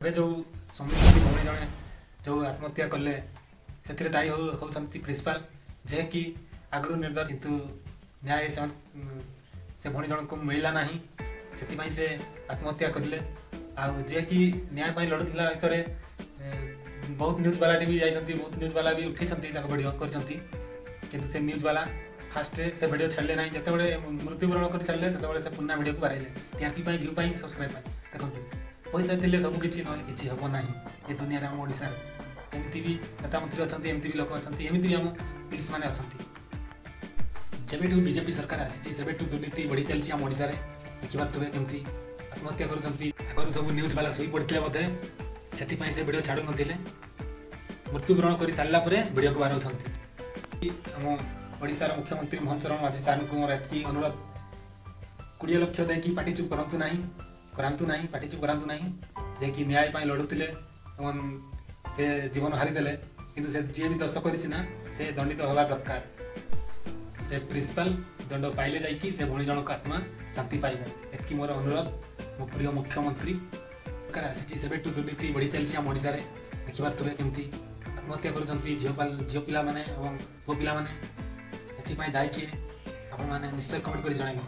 ଏବେ ଯେଉଁ ସ୍ୱାମୀ ଭଉଣୀ ଜଣେ ଯେଉଁ ଆତ୍ମହତ୍ୟା କଲେ, ସେଥିରେ ଦାୟୀ ହେଉଛନ୍ତି ପ୍ରିନ୍ସିପାଲ, ଯିଏକି ଆଗରୁ ନିର୍ଦ୍ଦୋଷ। କିନ୍ତୁ ନ୍ୟାୟ ସେମାନେ ସେ ଭଉଣୀ ଜଣଙ୍କୁ ମିଳିଲା ନାହିଁ, ସେଥିପାଇଁ ସେ ଆତ୍ମହତ୍ୟା କରିଲେ। ଆଉ ଯିଏକି ନ୍ୟାୟ ପାଇଁ ଲଢ଼ୁଥିଲା ଭିତରେ ବହୁତ ନ୍ୟୁଜ୍ ବାଲାଟି ବି ଯାଇଛନ୍ତି, ବହୁତ ନ୍ୟୁଜ୍ ବାଲା ବି ଉଠେଇଛନ୍ତି, ତାଙ୍କ ଭିଡ଼ିଓ କରିଛନ୍ତି। କିନ୍ତୁ ସେ ନ୍ୟୁଜ୍ ବାଲା ଫାଷ୍ଟରେ ସେ ଭିଡ଼ିଓ ଛାଡ଼ିଲେ ନାହିଁ। ଯେତେବେଳେ ମୃତ୍ୟୁବରଣ କରିସାରିଲେ, ସେତେବେଳେ ସେ ପୁରୁଣା ଭିଡ଼ିଓକୁ ବାହାରିଲେ, ଟିଆରପି ପାଇଁ, ଭ୍ୟୁ ପାଇଁ, ସବସ୍କ୍ରାଇବ୍ ପାଇଁ। ଦେଖନ୍ତୁ, ପଇସା ଥିଲେ ସବୁ କିଛି, ନହେଲେ କିଛି ହେବ ନାହିଁ ଏ ଦୁନିଆରେ। ଆମ ଓଡ଼ିଶାରେ ଏମିତି ବି ନେତା ମନ୍ତ୍ରୀ ଅଛନ୍ତି, ଏମିତି ବି ଲୋକ ଅଛନ୍ତି, ଏମିତି ବି ଆମ ପୁଲିସ ମାନେ ଅଛନ୍ତି। ଯେବେଠୁ ବିଜେପି ସରକାର ଆସିଛି, ସେବେଠୁ ଦୁର୍ନୀତି ବଢ଼ି ଚାଲିଛି ଆମ ଓଡ଼ିଶାରେ। ଦେଖିପାରୁଥିବେ କେମିତି ଆତ୍ମହତ୍ୟା କରୁଛନ୍ତି। ଆଗରୁ ସବୁ ନ୍ୟୁଜ୍ ବାଲା ଶୋଇ ପଡ଼ିଥିଲେ ବୋଧେ, ସେଥିପାଇଁ ସେ ଭିଡ଼ିଓ ଛାଡ଼ୁନଥିଲେ। ମୃତ୍ୟୁବରଣ କରି ସାରିଲା ପରେ ଭିଡ଼ିଓକୁ ବାହାରୁଛନ୍ତି। ଆମ ଓଡ଼ିଶାର ମୁଖ୍ୟମନ୍ତ୍ରୀ ମୋହନ ଚରଣ ମାଝୀ ସାର୍ଙ୍କୁ ମୋର ଏତିକି ଅନୁରୋଧ, 20 ଲକ୍ଷ ଦେଇକି ପାଟି ଚୁପ୍ କରନ୍ତୁ ନାହିଁ, କରାନ୍ତୁ ନାହିଁ, ପାଟି ଚୁପ୍ କରାନ୍ତୁ ନାହିଁ। ଯିଏକି ନ୍ୟାୟ ପାଇଁ ଲଢ଼ୁଥିଲେ ଏବଂ ସେ ଜୀବନ ହାରିଦେଲେ, କିନ୍ତୁ ସେ ଯିଏ ବି ଦୋଷ କରିଛି ନା, ସେ ଦଣ୍ଡିତ ହେବା ଦରକାର। ସେ ପ୍ରିନ୍ସିପାଲ ଦଣ୍ଡ ପାଇଲେ ଯାଇକି ସେ ଭଉଣୀ ଜଣଙ୍କ ଆତ୍ମା ଶାନ୍ତି ପାଇବ। ଏତିକି ମୋର ଅନୁରୋଧ ମୋ ପ୍ରିୟ ମୁଖ୍ୟମନ୍ତ୍ରୀ। ସରକାର ଆସିଛି, ସେବେଠୁ ଦୁର୍ନୀତି ବଢ଼ି ଚାଲିଛି ଆମ ଓଡ଼ିଶାରେ। ଦେଖିପାରୁଥିବେ କେମିତି ଆତ୍ମହତ୍ୟା କରୁଛନ୍ତି ଝିଅ ପିଲାମାନେ ଏବଂ ପୁଅ ପିଲାମାନେ। ଏଥିପାଇଁ ଦାୟୀ କିଏ, ଆପଣମାନେ ନିଶ୍ଚୟ କମେଣ୍ଟ କରି ଜଣାଇବେ।